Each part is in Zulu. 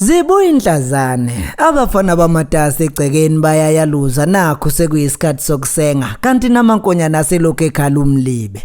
Zibuya inhlazane, abafana bamatasa egcekeni bayayaluza nakho sekuyisikhathi sokusenga kanti namankonyana aselokhu ekhala umlibe.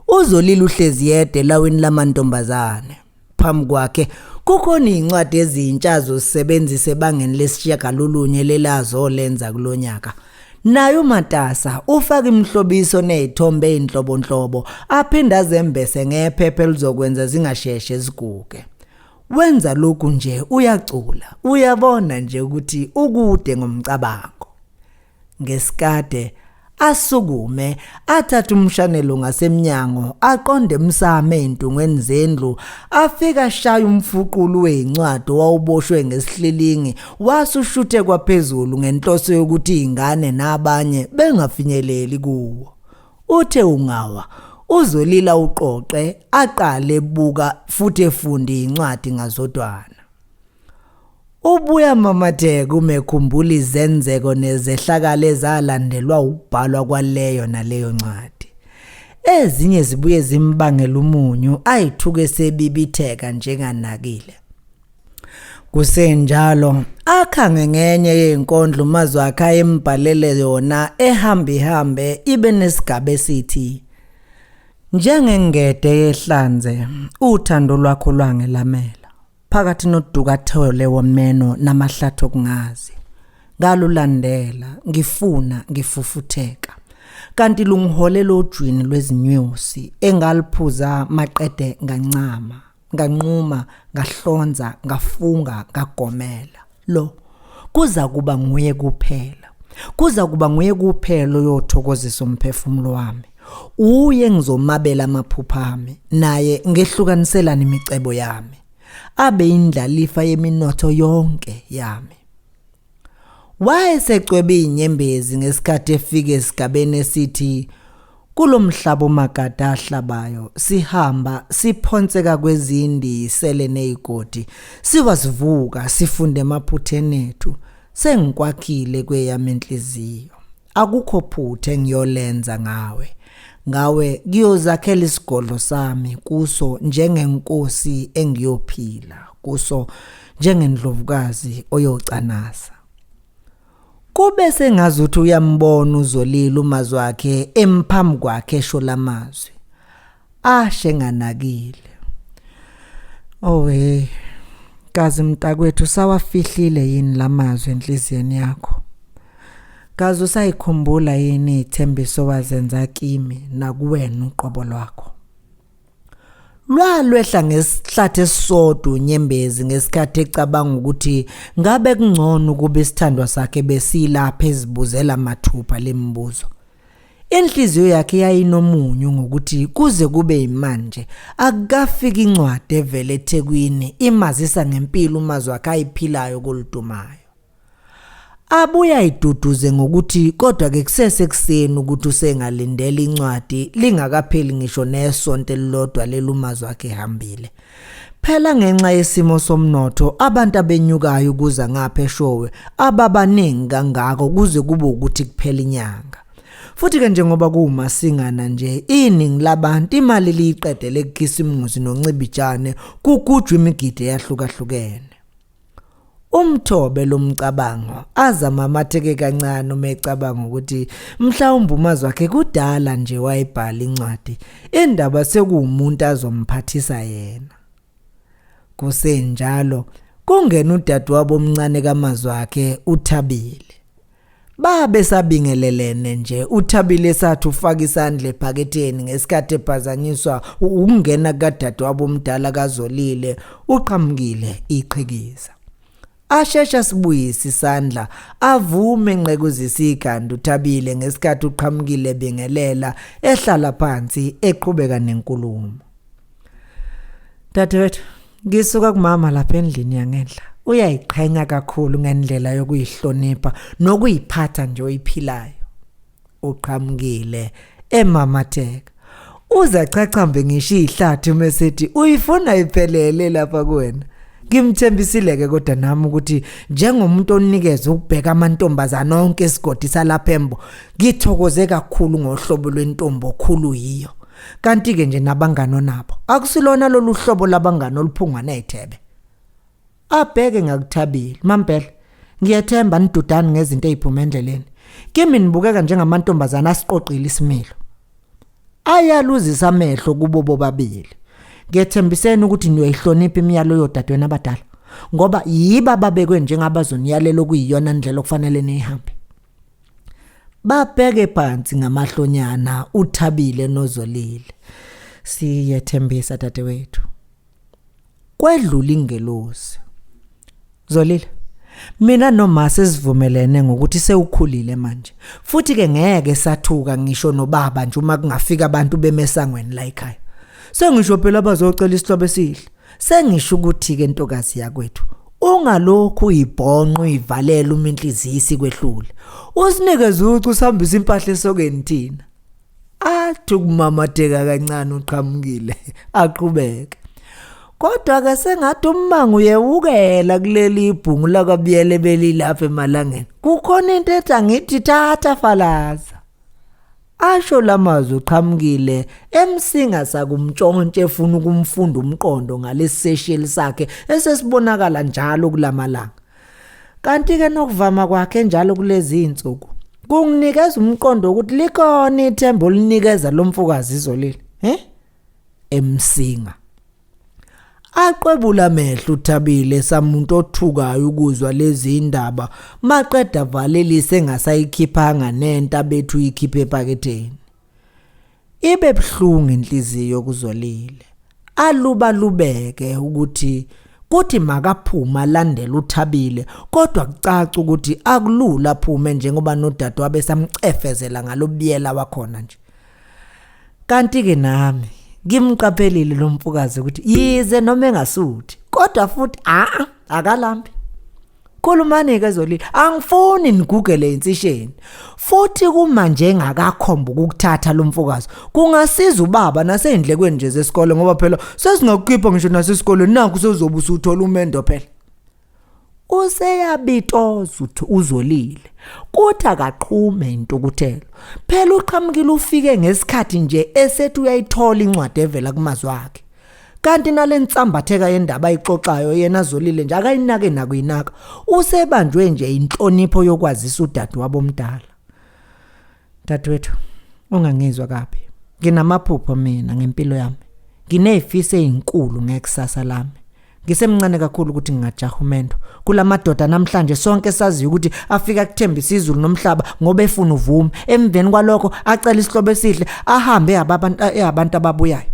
Uzolile uhlezi yedwa elawini lamantombazane. Phambi kwakhe kukhona izincwadi ezintsha azosebenzisa ebangeni lesishiyagalolunye lelazolenza kulonyaka. Naye uMatasa ufaka imihlobiso nezithombe ezinhlobonhlobo aphinde azembese ngephepha elizokwenza zingasheshe ziguge. Wenza lokhu nje uyacula, uyabona nje ukuthi ukude ngomcabango. Ngesikade asukume athathe umshanelo ngasemnyango aqonde emsamo ezintungweni zendlu afika ashaya umfuqulu wezincwadi owawuboshwe ngesihlilingi wasushuthe kwaphezulu ngenhloso yokuthi izingane nabanye bengafinyeleli kuwo. Uthe ungawa uzolila uqoqe aqale ebuka futhi efunde incwadi ngazodwana. Ubuya mamatheka uma ekhumbula izenzeko nezehlakalo ezalandelwa ukubhalwa kwaleyo naleyo ncwadi. Ezinye zibuye zimbangela umunyu ayithuke sebibitheka njenganakile. Kusenjalo akhange ngenye yezinkondlo umazwi akhe ayembhalele yona ehamba ihambe ibe nesigaba esithi njengengede yehlanze uthando lwakho lwangelamela phakathi nodukathole womeno namahlathi okungazi ngalulandela ngifuna ngifufutheka kanti lungiholela ojwini lwezinyosi engaliphuza maqede ngancama nganquma ngahlonza ngafunga ngagomela lo kuza kuba nguye kuphela kuza kuba nguye kuphela oyothokozisa umphefumulo wami uye ngizomabela amaphupha ami naye ngehlukaniselana imicebo yami abe indlalifa yeminotho yonke yami Wayesecwebe izinyembezi ngesikhathi efika esigabeni esithi kulomhlaba omagada ahlabayo sihamba siphonseka kwezindi sele nezigodi siwasivuka sifunde emaphutheni ethu sengikwakhile kweyami inhliziyo akukho phutha engiyolenza ngawe ngawe ngiyozakhela isigodlo sami kuso njengenkosi engiyophila kuso njengendlovukazi oyocanasa kube sengazuthi uyambona uzolile umazwi wakhe emphambi kwakhe esho lamazwi ashe nganakile oh hey kazi mntakwethu sawafihlile yini lamazwi enhliziyweni yakho kazi usayikhumbula yini ithembiso wazenza kimi nakuwena uqobo lwakho Lwalwehla ngesihlathi esisodwa unyembezi ngesikhathi ecabanga ukuthi ngabe kungcono ukuba isithandwa sakhe besilapha ezibuzela mathupha lemibuzo. Inhliziyo yakhe yayinomunyu ngokuthi kuze kube imanje akukafiki incwadi evele eThekwini imazisa ngempilo umazwi akhe ayiphilayo koludumayo. Abuye ayiduduze ngokuthi kodwa ke kusesekuseni ukuthi usengalindela incwadi lingakapheli ngisho nesonto elilodwa lelumazwi akhe ehambile. Phela ngenxa yesimo somnotho abantu abenyukayo ukuza ngapha eShowe ababaningi kangako kuze kube ukuthi kuphela inyanga. Futhi ke njengoba kuwumasingana nje iningi labantu imali liyiqedele kukhisimusi noncibijane kugujwa imigidi eyahlukahlukene. Umthobe lomcabango azama amatheke kancane uma ecabanga ukuthi mhlawumbe umazwi wakhe kudala nje wayibhala incwadi indaba sekuwumuntu azomphathisa yena. Kusenjalo kungena udadewabo omncane kamazwi wakhe uThabile. Babe sabingelelene nje uThabile sathi ufaka isandla ephaketheni ngesikhathi ephazanyiswa ukungena kukadadewabo omdala kaZolile uqhamukile iqhikiza. Ashesha sibuyise isandla avume enqekuzisa ikhanda uThabile ngesikhathi uqhamukile ebingelela ehlala phansi eqhubeka nenkulumo. Dadewethu, ngisuka kumama lapha endlini yangenhla. Uyayiqhenya kakhulu ngendlela yokuyihlonipha nokuyiphatha nje oyiphilayo. Uqhamukile emamatheka. Uze achachambe ngisho ihlathi uma esethi uyifuna iphelele lapha kuwena. Ngimthembisile ke kodwa nami ukuthi njengomuntu onikeza ukubheka amantombazana onke esigodi salapha embo, ngithokoze kakhulu ngohlobo lwentombi okhulu yiyo. Kanti-ke nje nabangani onabo akusilona lolu hlobo labangani oluphungwa ney'thebe. Abheke ngakuthabile, mampela. Ngiyethemba nidudani ngezinto eziphuma endleleni. Kimi nibukeka njengamantombazana asiqoqile isimilo. Ayaluzisa amehlo kubo bobabili. Ngiyethembiseni ukuthi niyoyihlonipha imiyalo yodadewenu abadala ngoba yiba babekwe njengabazoniyalela okuyiyona ndlela okufanele niyihambe. Babheke phansi ngamahlonyana uThabile noZolile. Siyethembisa dadewethu. Kwedlula ingelosi. Zolile. Mina noma sesivumelene ngokuthi sewukhulile manje. Futhi ke ngeke sathuka ngisho nobaba nje uma kungafika abantu bemesangweni la ekhaya. Sengisho phela bazocela isihlobo esihle. Sengisho ukuthi ke ntokazi yakwethu ungalokhu uyibhonqa uyivalela uma inhliziyo isikwehlule. Usinikeze ucu usihambise impahla esokeni thina. Athi ukumamatheka kancane uqhamukile aqhubeke. Kodwa ke sengathi ummango uyewukela kuleli ibhungu lakabiyele belilapha emalangeni. Kukhona into ethi angithi thatha falaza. Asho lamazwi uqhamukile emsinga sakumntshontshe efuna ukumfunda umqondo ngalesisheli sakhe esesibonakala njalo kulamalanga. Kanti ke nokuvama kwakhe njalo kulezi insuku kunginikeza umqondo ukuthi likhona ithemba olinikeza lomfokazi izolile, he? Emsinga. Aqwebula amehlo uThabile samuntu othukayo ukuzwa lezi indaba maqeda valelise engasayikhiphanga nento abethu uyikhiphe epaketheni. Ibe buhlungu inhliziyo kuzolile. Aluba lubeke ukuthi kuthi makaphuma alandele uThabile kodwa kucaca ukuthi akulula aphume njengoba nodadewabo esamcefezela ngalobiyela wakhona nje. Kanti ke nami ngimqaphelile lo mfokazi ukuthi yize noma engasuthi kodwa futhi a akalambi. Khulumani ke Zolile, angifuni nigugele insisheni. Futhi kuma nje engakakhomba ukukuthatha lo mfokazi, kungasiza ubaba naseyindlekweni nje zesikole ngoba phela sesingakukhipha ngisho nasesikoleni nakho sewuzobe usuthola umendo phela. Useyabitoza uthi uzolile. Kuthi akaqhume intukuthelo. Phela uqhamukile ufike ngesikhathi nje esethi uyayithola incwadi evela kumazwi akhe. Kanti nalensambatheka yendaba ayixoxayo yena Zolile nje akayinake nakuyinaka. Usebanjwe nje inhlonipho yokwazisa udadewabo omdala. Dadewethu, ungangizwa kabi. Nginamaphupho mina ngempilo yami. Nginezifiso ezinkulu ngekusasa lami. Ngisemncane kakhulu ukuthi ngingajaha umendo. Kulamadoda namhlanje sonke saziyo ukuthi afika kuthembisa izulu nomhlaba ngoba efuna uvume. Emveni kwalokho acela isihlobo esihle ahambe ababantu abantu ababuyayo.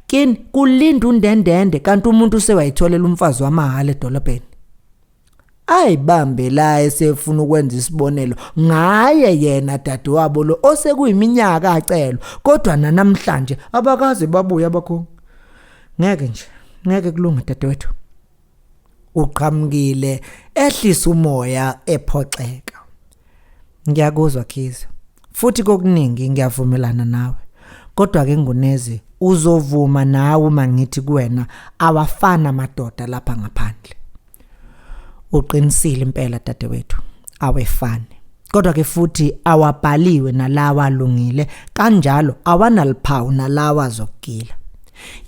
Kini kulinda undendende kanti umuntu usewayitholela umfazi wamahhala edolobheni. Ayibambe la esefuna ukwenza isibonelo ngaye yena dadewabo lo osekuyiminyaka acelwa kodwa nanamhlanje abakaze babuye abakhongi. Ngeke nje, ngeke kulunge dadewethu. Uqhamukile ehlisa umoya ephoxeka. Ngiyakuzwa Khiza. Futhi kokuningi ngiyavumelana nawe. Kodwa ke Ngunezi uzovuma nawe uma ngithi kuwena awafana amadoda lapha ngaphandle. Uqinisile impela dadewethu, awefani. Kodwa ke futhi awabhaliwe nalawa alungile kanjalo awanaluphawu nalawa azokugila.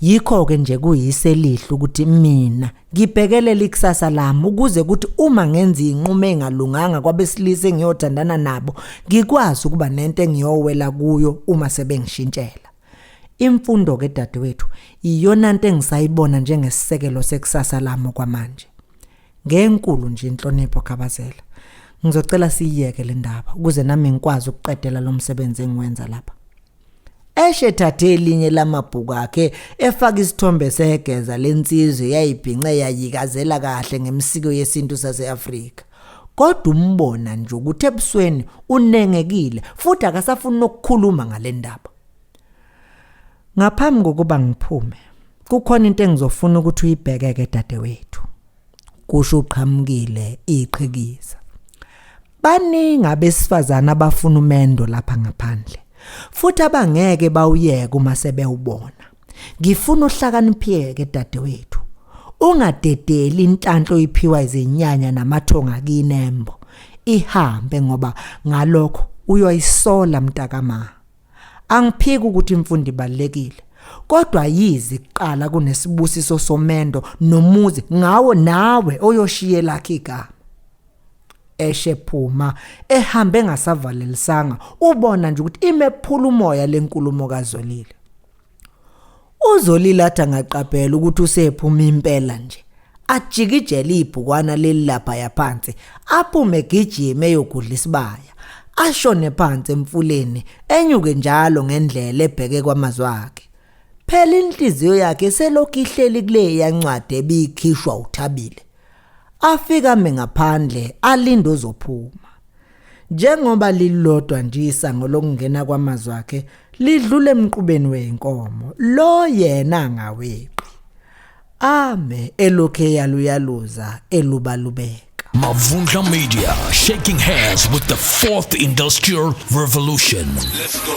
Yikho ke nje kuyiselihle ukuthi mina Ngibhekelela ikusasa lami ukuze kuthi uma ngenza iy'nqumo ey'ngalunganga kwabesilisa engiyothandana nabo, ngikwazi ukuba nento engiyowela kuyo uma sebengishintshela. Imfundo-ke dadewethu iyona nto engisayibona njengesisekelo sekusasa lami okwamanje. Ngenkulu nje inhlonipho Khabazela, ngizocela siyiyeke le ndaba ukuze nami ngikwazi ukuqedela lo msebenzi engiwenza lapha. Eshe ethathe elinye lamabhuku akhe efaka isithombe segeza lensizwa eyayibhince yayikazela kahle ngemisiko yesintu sase-Afrika. Kodwa umbona nje ukuthi ebusweni unengekile futhi akasafuni nokukhuluma ngale ndaba. Ngaphambi kokuba ngiphume, kukhona into engizofuna ukuthi uyibhekeke dadewethu. Kusho uqhamukile iqhikiza. Baningi abesifazane abafuna umendo lapha ngaphandle futhi abangeke bawuyeke uma sebewubona. Ngifuna uhlakanipheke dadewethu. Ungadedeli inhlanhla oyiphiwa izinyanya namathonga kinembo. Ihambe ngoba ngalokho uyoyisola mntakama. Angiphiki ukuthi imfundo ibalulekile. Kodwa yize kuqala kunesibusiso somendo nomuzi ngawo nawe oyoshiye lakhe igama. Eshe phuma ehambe engasavalelisanga ubona nje ukuthi imephula umoya lenkulumo kaZolile. UZolile athi angaqaphela ukuthi usephuma impela nje. Ajikijele ibhukwana leli lapha yaphansi aphume gijime eyogudla isibaya. Ashone phansi emfuleni enyuke njalo ngendlela ebheke kwamazwi akhe. Phela inhliziyo yakhe selokhu ihleli kuleya ncwadi ebikhishwa uThabile. Afika ame ngaphandle alinde ozophuma. Njengoba lilodwa nje isango lokungena kwamazwi akhe lidlula emqubeni wezinkomo lo yena angaweqi. Ame elokhu eyaluyaluza elubalubeka. Mavundla Media, shaking hands with the fourth industrial revolution. Let's go.